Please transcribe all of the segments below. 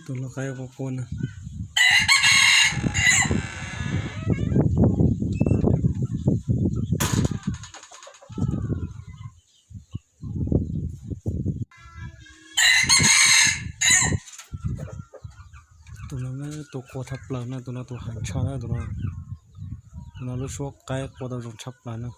Tus lau qaib qua qua na. Tus no tus qua tshaj plaws na, tus no tus heev tshaj na, tus no, tus no lub suab qaib qua tau zoo tshaj plaws na.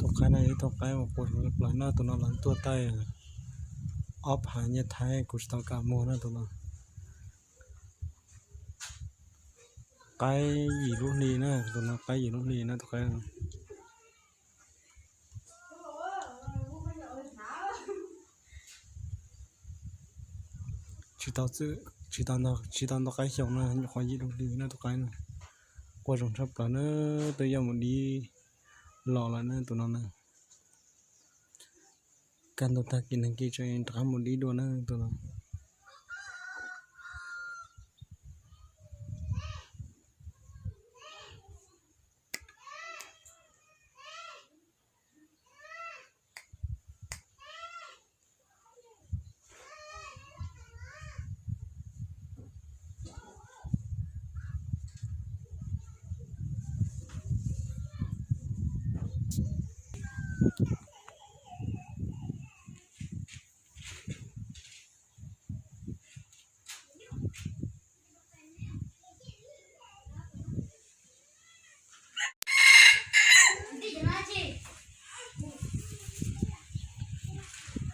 Tus qaib no ib tug qaib uas qua plaws na, tus no lawv tuaj taij ob phav nyiaj Thaib kuv tsis tau kam muag na tus no. Qaib yim lub hli na, tus no qaib yim lub hli na tus qaib no. Tsis tau txwj, tsis tau, tsis tau ntau qaib xyoo na, nyuam qhuav yim lub hli na tus qaib no. Qua zoo tshaj plaws na, twb yuav mus dib los lawm na tus no na. Kaj ntug tag kis neeg kis tseem rov qab mus dib dua na tus no.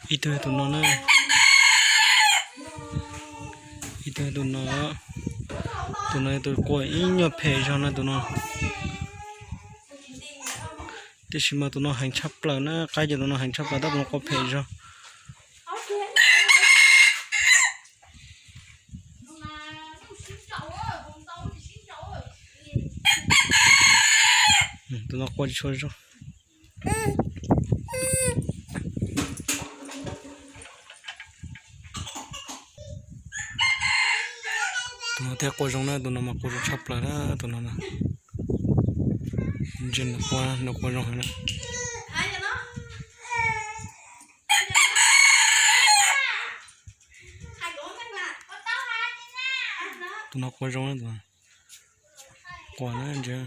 Ib tug tus no na, ib tug tus no, tus no tus qua ib nyuag phem zog na tus no. Tiam sis mas tus no heev tshaj plaws na, qaib ces tus no heev tshaj plaws tab tus no qua phem zog. Tus no qua tsis tshua zoo. Tus no thiaj qua zoo na, tus no mas qua zoo tshaj plaws na, tus no na. Ntsia nws qua, nws qua zoo heev na. Tus no qua zoo na, tus no qua na ntsia.